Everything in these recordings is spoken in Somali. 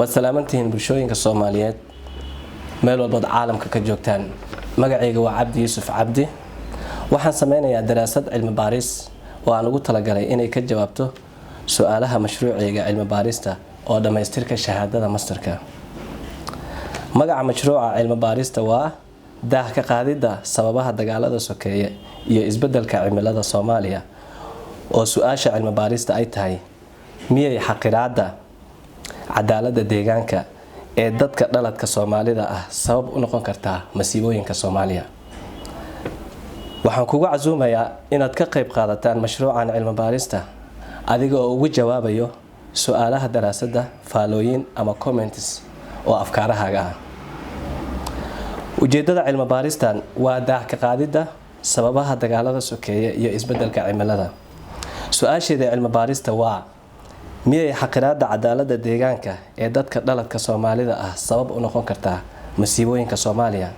Waad salaamantihiin bulshooyinka Soomaaliyeed meel walbood caalamka ka joogtaan. Magacayga waa Cabdi Yuusuf Cabdi. Waxaan sameynayaa daraasad cilmi baaris oo aan ugu talagalay inay ka jawaabto su-aalaha mashruucayga cilmi baarista oo dhammaystirka shahaadada masterka. Magaca mashruuca cilmi baarista waa daah ka qaadidda sababaha dagaalada sokeeye iyo isbedelka cimilada Soomaaliya, oo su-aasha cilmi baarista ay tahay: miyay xaqiraada cadaaladda deegaanka ee dadka dhaladka Soomaalida ah sabab u noqon kartaa masiibooyinka Soomaaliya? Waxaan kugu casuumayaa inaad ka qayb qaadataan mashruucan cilmi baarista adiga oo ugu jawaabayo su-aalaha daraasadda, faalooyin ama comments oo afkaarahaaga ah. Ujeedada cilmi baaristan waa daah ka qaadidda sababaha dagaalada sokeeye iyo isbedelka cimilada. Su-aasheeda cilmi baarista waa: miyay xaqiraada cadaaladda deegaanka ee dadka dhaladka Soomaalida ah sabab u noqon kartaa masiibooyinka Soomaaliya?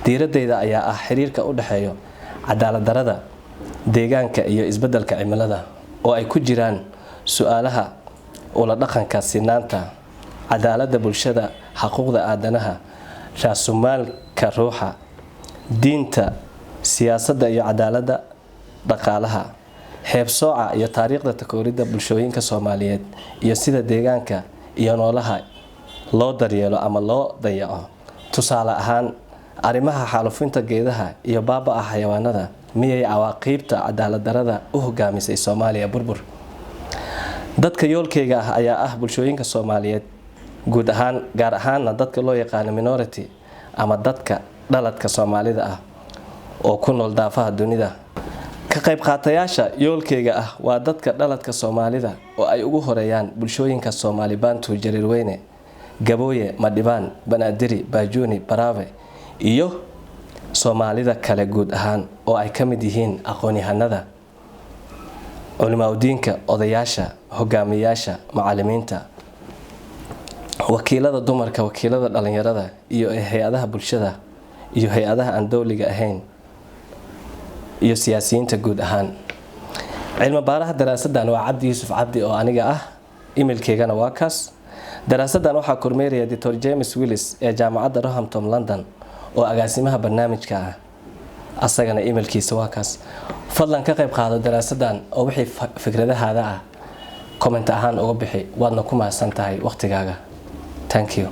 Diiradeyda ayaa ah xiriirka u dhexeeyo cadaalad darada deegaanka iyo isbedelka cimilada, oo ay ku jiraan su-aalaha ula dhaqanka sinaanta, cadaaladda bulshada, xuquuqda aadanaha, raasumaalka ruuxa, diinta, siyaasadda iyo cadaaladda dhaqaalaha, heebsooca iyo taariikhda takooridda bulshooyinka Soomaaliyeed, iyo sida deegaanka iyo noolaha loo daryeelo ama loo dayaco. Tusaale ahaan, arrimaha xaalufinta geedaha iyo baaba-a xayawaanada. Miyay cawaaqiibta cadaalad darada u hogaamisay Soomaaliya burbur? Dadka yoolkeyga ah ayaa ah bulshooyinka Soomaaliyeed guud ahaan, gaar ahaana dadka loo yaqaano minority ama dadka dhaladka Soomaalida ah oo ku nool daafaha dunida. Ka qayb qaatayaasha yoolkeyga ah waa dadka dhaladka Soomaalida oo ay ugu horeeyaan bulshooyinka Soomaali Bantu, Jariirweyne, Gabooye, Madhibaan, Banaadiri, Baajuuni, Baraave iyo Soomaalida kale guud ahaan, oo ay ka mid yihiin aqoon-yahanada, culimaadudiinka, odayaasha, hogaamiyayaasha, macalimiinta, wakiilada dumarka, wakiilada dhalinyarada iyo hay-adaha bulshada iyo hay-adaha aan dowliga ahayn iyo siyaasiyiinta guud ahaan. Cilmi baaraha daraasadan waa Cabdi Yuusuf Cabdi oo aniga ah, emailkeygana waa kaas. Daraasadan waxaa kormeeraya Doctor James Willis ee Jaamacadda Roehampton, London, oo agaasimaha barnaamijka ah. Asagana emailkiisa waa kaas. Fadlan ka qayb qaado daraasadan oo wixii fikradahaada ah comment ahaan uga bixi. Waadna ku mahadsan tahay waqtigaaga. Thank you.